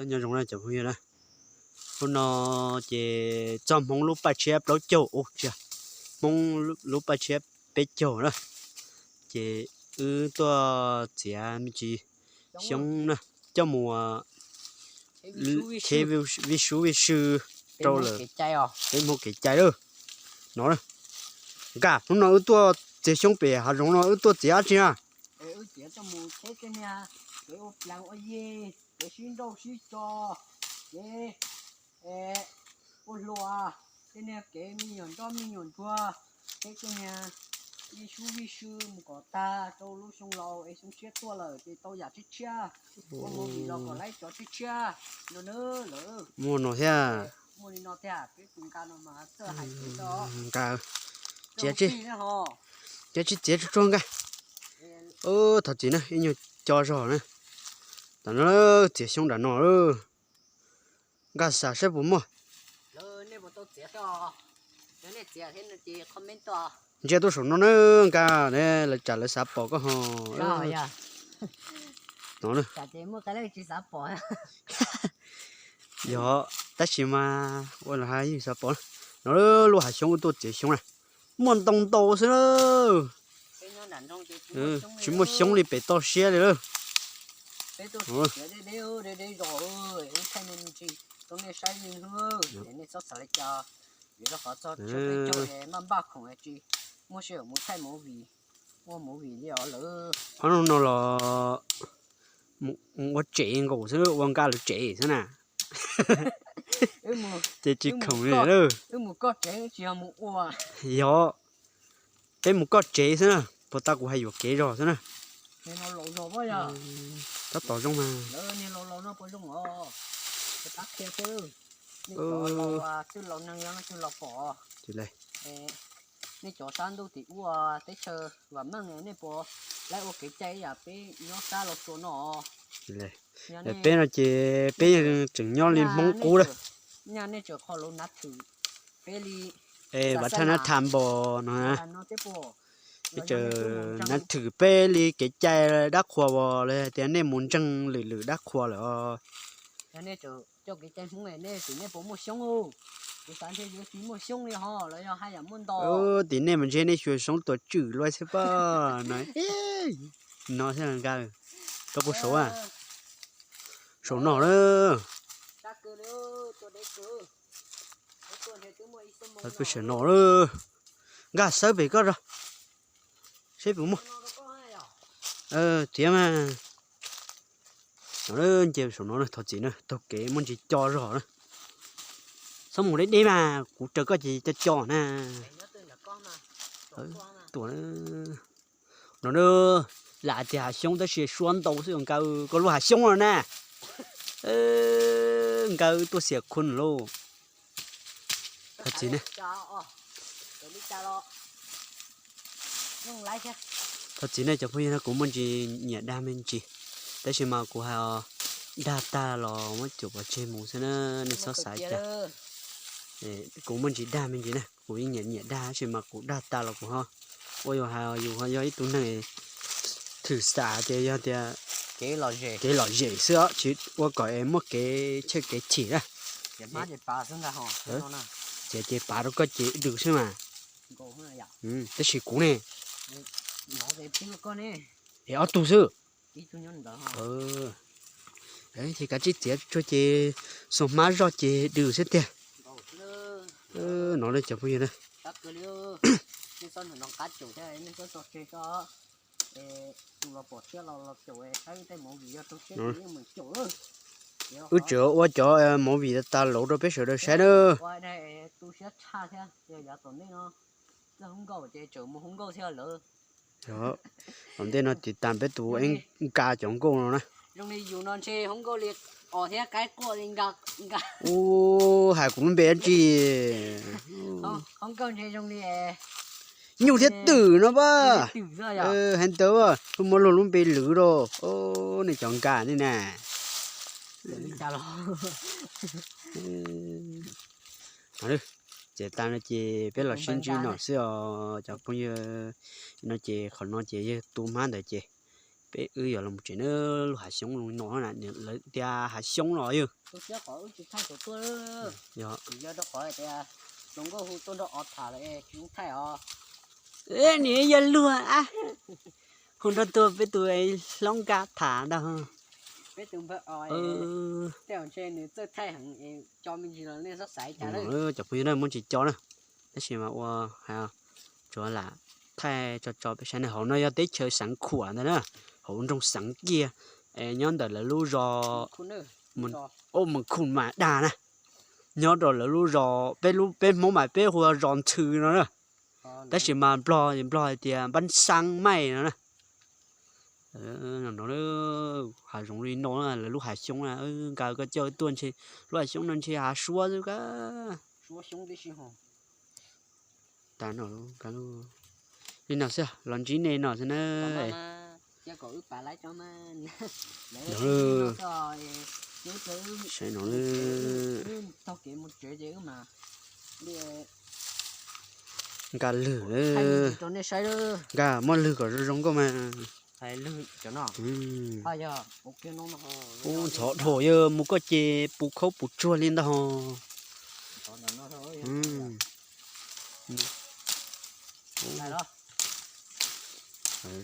Nyob zoo na cov phooj ywg na, hnub no ces txog Hmoob lub paj tshiab plaub caug, ua tsis, Hmoob lub paj tshiab peb caug na, ces wb tuaj txiav me ntsis xyoob na, coj mus kheb vij sub vij sw rau lawm, peb Hmoob kev cai lawm. No, Nkaj, hnub no wb tuaj txiav xyoob pem hav zoov no wb tuaj txiav dab tsi na? Wb txiav coj mus kheb tej niag kev ua plaws ua yig, kev sib nrauj sib tso, kev ua hluas, tej niag kev me nyuam nroj me nyuam ntsuag, kheb tej niag vij sub vij sw mus kom tag rau lub xyoo laus es xyoo tshiab tuaj lawm ces tau yam tshiab tshiab, ua movie los kom laib cov tshiab tshiab no na lawm. Muaj no thiab. Muaj li no thiab, peb tus Nkaj no mas txawj hais kev os. Nkaj, txiav tsis, txiav tsis txiav tsuag tsuag Nkaj. Thov txim na, ib nyuag co zog na. Tam no txiav xyoob nram no. Nkaj xav saib puas muaj. Ntsia tuaj saum no na Nkaj, lawv tsam lawv xav pom koj ho. No, yog, tab sis mas ua los hais yeej xav pom. No lub hav xyoob wb tuaj txiav xyoob na, muaj ntau ntau xwb na. Tsis muaj xyoob li pem toj siab li lawm. Ob hnub no los mus ua tsev nkaus xwb, ua Nkaj lawv tsev xwb na. Ces tsis khoom li lawm. Yog, peb mus koj tsev xwb na, puas tas kuv hais yuam kev zog xwb na. Tab tom zoo mas. Nej cov sab ntuj tim ub teb chaws vam meej, nej puas laib ua kev cai ib yam peb nyob sab Los Tsuas no? Peb no ces peb tseem nyob li Hmoob qub lawm. Nyaj nej tseem qhov lus nav thwm peb li, es vam thaj nav tham npos no, peb tseem nav thwm peb li kev cai dab qhuas os, los tias nej mus ntseeg lwm lwm dab qhuas lawm os. Coj kev cai Hmoob nej tim nej puas muaj xyoob? Kuv xav ntshe yuav tsis muaj xyoob li ho los yog haj yam muaj ntau. Tim nej mas ntshe nej xyuas xyoob tuam tswm luaj xwb pob no. No thiab Nkaj, koj puas saud a? Saum no na. Peb saum no na. Nkaj xawb pem koj zog, seb puas muaj. Tiav mas. No, nce saum no na, thov txim na, taug kev muaj ntsis co zog na. Txhob mus deb deb mas, kuv raws koj ces co co na. Tuaj no, lam tias hav xyoob tab sis suab ntau xwb, Nkaj koj lub hav xyoob no na. Nkaj tuaj xiam khun lauj. Thov txim na. Thov txim nej cov phooj ywg na, kuv muaj ntsis nyiam dag me ntsis, tab sis mas kuv hais dag tag los muab cuam pov tseg mus xwb na, nej txhob xav cas. Kuv muaj ntsis dag me ntsis na, kuv yeej nyiam nyiam dag tab sis mas kuv dag tag los kuv ho ua yus hais yus ho yog ib tug neeg thwm xam tias yog tias kev lom zem xwb os, tsis ua kom es muaj kev chim kev chim na. Ces ces pav rau koj ces dws xwb mas. Tab sis kuv ne, es ob tug xwb. Ces kav tsij txiav tsuag ces xuas hmab zoj ces dws xwb tiag. No cov phooj ywg na, wb tseem ua cov movie tas tas lauv rau peb sawv daws saib na. Tom ntej no tiv tas peb tus Nkaj cov nkauj no na. Ub, hais kuv lub npe dab tsi? Nyuj thiab twm no pab. Hais ntawd, wb muab luag lub npe lwv rau. Nej cov Nkaj nej na. Ces tas no ces peb los sib ntsib no xwb os cov phooj ywg. No ces qhov no ces yawg tu hmab ntawd ces Peb wb yuav los mus tsev na, lub hav xyoob zoo li no na, lawv tias hav xyoob no yog. Yog, nws yog luag a, hu nrog tuaj peb tus hlob Nkaj tham ntag. Cov phooj ywg na, muab tsis co na, tab sis mas ua tsuav lam thaij tso tso peb saib na, hauv no yog teb chaws Xeev Khuam ntag na, hauv nroog Xeev Kiag, es nyob ntawm lawv lub zos, ub, Mws Khum mas dag na, nyob rau lawv lub zos, peb lub, peb Hmoob mas peb hu zos Ntxhw no na, tab sis mas Nplog, Nplog hais tias Npab Xab Maij no na. No, hav zoov li no, lawv lub hav xyoob na, nkawd koj coj tuaj ntshe, lub hav xyoob no ntshe hav suab xwb kab. Li no xwb, los ntsib nej no xwb na. Saib no, Nkaj lwg, Nkaj muab lwg kom zoo zoo nkauj mas. Ub, ntxhov dhau, yog mus koj ces puv khaub puv tsuag li ntag ho.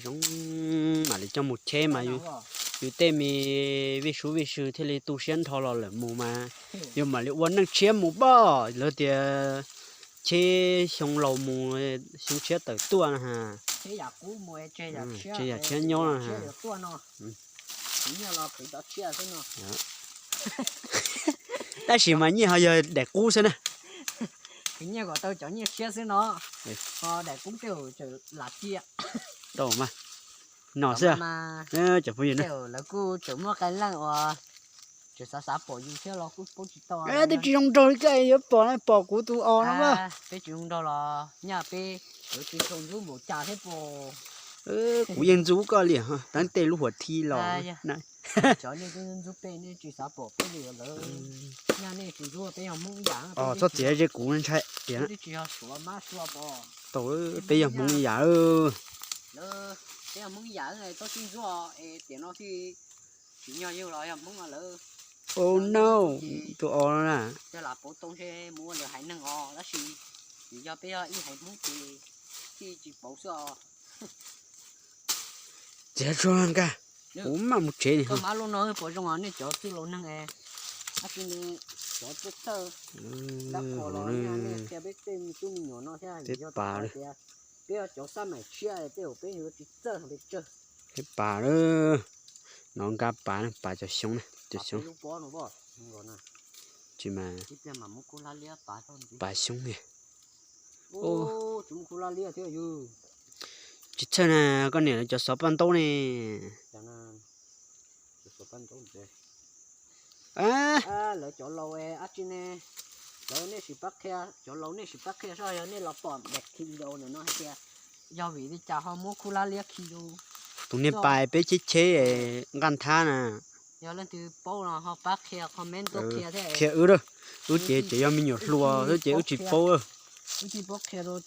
Zoo, mam li coj mus cheb mas yus tej me vij sub vij sw thiaj li tu siab nrho los lawm mus mas yus mam li ua neej tshiab mus pab. Lawv tias cheb xyoo laus mus, xyoo tshiab tawm tuaj na. Tseg yam tshiab nyob na. Tab sis mas nyiaj ho yog daim qub xwb na. Nyiaj kom tau cov nyiaj tshiab xwb no. Daim qub tej lam cia. Tau mas, no xwb. Cov phooj ywg na, lawv kuj tseem muaj qee leej uas tseem xav xav pom yus thiab los kuj paub tsis tau. Twb tsis zoo nraug li koj yuav pom na, pom kuv tus os no mas. Peb tsis zoo nraug los nyaj peb yuav tsis tsaus ntxub npaum cas thiab pom. Kuv yeej ntxub koj li, tab tej lub huam thi los. Cov nej ntxub peb, nej tsis xav pom peb li lawm. Nyaj nej tsis ntxub, peb yog Hmoob ib yam. Txhob txiav ze kuv ntshai tias. Tau, peb yog Hmoob ib yam. Peb yog Hmoob ib yam, txhob txij ntxub es tiam no thiaj tsis nyog yug los yog Hmoob no lawm. Oh no, tus os no na. Yog lam pauv tau ntshe mus ua lwm haiv neeg os, tab sis vim yog peb yog ib haiv Hmoob ces thiaj tsis pauv xwb os. Txiav tsuag Nkaj, kuv mam mus tsev li. Koj mas lub no puas zoo os nej cov txwj laus neeg es, ab tsi ne, cov txawj txawj, dab qhuas los nej qhia peb tej me tub me nyuam no thiab, yog tias peb yog cov xab maim tshiab tej zaum peb yuav tsis txawj pes tsawg. Peb pas lawm, no Nkaj pas, pas cov xyoob na, cov xyoob. Tsis mas, pas xyoob li. Tsis txhawj na, koj niam lawv cov xov paj ntaub ne. Lawv cov laus ab tsi ne, lawv nej sim pab qhia, cov laus nej sim pab qhia saib yog nej los pom daim khi video ntawm no hais tias yog vim li cas ho muab khub lab liab khi rau. Tus niag pas peb cheb cheb nqaj nthab na. Yog leej twg paub no ho pab qhia comment tuaj qhia thiab. Qhia wb, wb ces tseem yog me nyuam hluas xwb ces wb tsis paub. Wb tsis paub qhia rau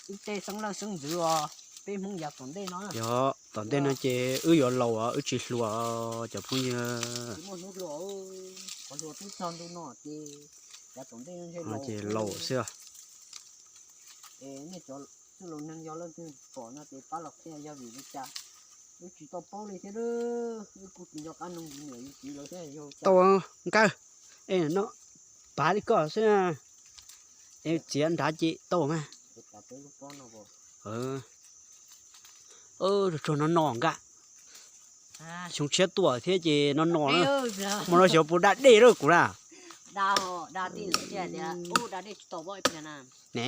wb tej xeeb leej xeeb ntxwv os, peb Hmoob yav tom ntej no. Yog tom ntej no ces wb yuav laus os, wb tsis hluas os cov phooj ywg. Tsis muaj hnub hluas, qhov hluas twb txog ntu no ces yav tom ntej no ntshe laus xwb. Es nej cov txwj laus neeg yog leej twg pom no ces pab los qhia yog vim li cas. Wb tsis tau paub li thiab, wb kuj tsis nco qab noog yus niam yus txiv lawv thiab yog tau nkawj. Es no pav li koj xwb, es txiav nrad ces tau mas. Tsuag tsuag no no nkaj. Xyoo tshiab tuaj thiab ces no no na. Muaj no xyov puas da dej rau kuv na. Ne,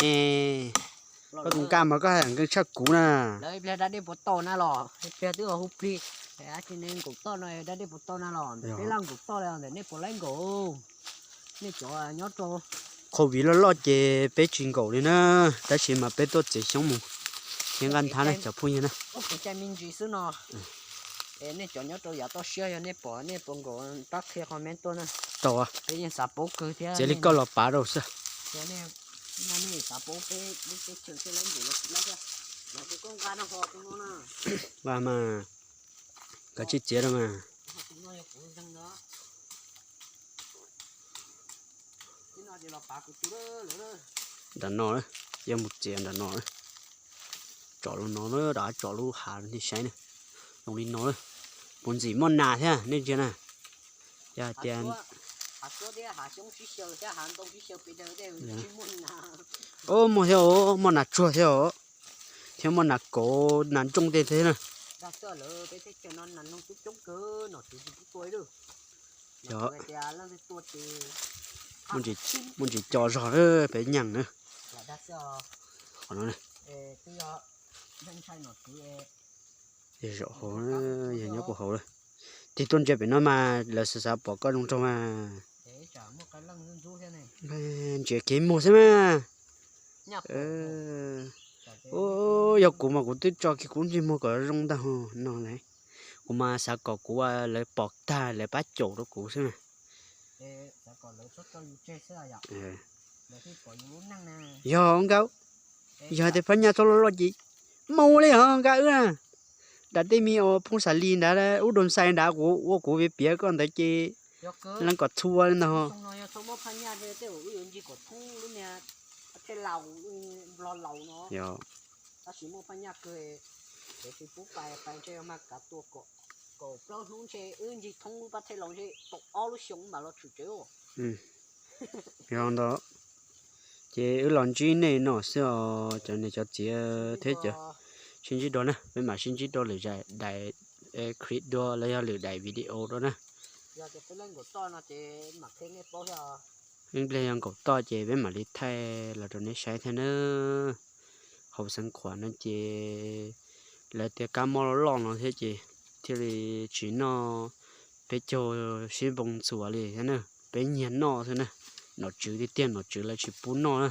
koj tus nkaj mas koj hais nkees tshaj kuv na. Lawv ib pliag da dej puas tau na los ib pliag twb hu plig, ab tsi ne nkaum toj no da dej puas tau na los ntawm peb laj nkaum toj li ntawm nej puas laib nkaum. Nej cov nyob rau COVID loj loj ces peb tsis nkaum li na, tab sis mas peb tuaj txiav xyoob mus thiab nqaj nthab na cov phooj ywg na. Ub, kuv caij me ntsis xwb no. Es nej cov nyob rau yav toj siab yog nej pom nej puas nkaum pab qhia comment tuaj na. Tau, peb yeej xav paub kawg thiab. Txiav li koj los pav rau xwb. Yog nej xav paub peb lub teb chaws tej laib nkaum los tsis laib thiab, los tus koj nqa no ho tus no na. Nqa mas. Kav tsij txiav rau mas. Nram no, yog mus txiav nram no. Tsom lub no, rov tsom lub hav nej saib na. Zoo li no, puas ntxim muaj nas thiab nej ntsia na. Yog hais tias muaj thiab os, muaj nas tsuag thiab os, thiab muaj nas kauv nas ntsooj tej thiab na. Yog, muaj ntsis co zog na peb nyeem na. Qhov no, zaum hauv, yog nyob puag hauv lawm. Tig tuaj ntsia pem no mas lawv xav xav pom koj zoo nraug mas. Ntsia kiag muag xwb mas. Yog kuv mas kuv twb tso kiag kuv ntsej muag kom zoo ntag no. Kuv mas xav kom kuv, lawv pom tag lawv pab caum rau kuv xwb mas. Yog nkauj, yog tias Phab Nyaj txhob loj loj ces mus li os nkauj wb. Nram tej me phooj xav li nrad, ub doo xais nrad kuv ua kuv piav piav koj ntawd ces leej kom txhua li ntag. Yog, yog ntawd ces wb los ntsib nej no xwb os, cov niam cov txiv thiab cov, sib ntsib dua na, peb mam sib ntsib dua lwm daim clip dua los yog lwm daim video dua na. Ib pliag yog nkaum toj ces peb mam li thaij los rau neb saib thiab na. Hauv Xeev Khuam no ces lawv tias kab mob loj loj no thiab ces thiaj li tsis noj, peb caug sib npoo ntxuav li thiab na, peb nyiag noj xwb na. Nom tswv tiag tiag nom tswv lawv tsis pub noj na.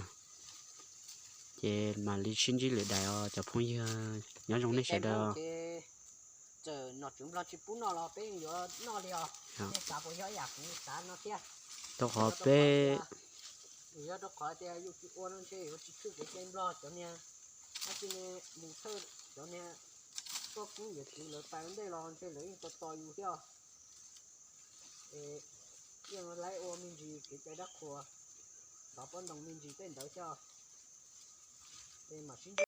Ces mam li sib ntsib lwm daim os cov phooj ywg, nyob zoo nej sawv daws. Txawm nom tswv Nplog tsis pub noj los peb yuav noj li os. Nej xav puas yog ib yam kuv xav no thiab? Rau qhov peb, yog rau qhov tias yus tsis ua no ntshe yuav tsis tshwj kev cai Nplog cov niag, tab sis ne mus thawj cov niag txoj kub yuav txwv lawv pais ua ntej los ntshe lawv yeej tos tos yus thiab. Es yeej laib ua me ntsis kev cai dab qhuas, thov poj ntoo me ntsis tej ntawd thiab. Es mam sib ntsib.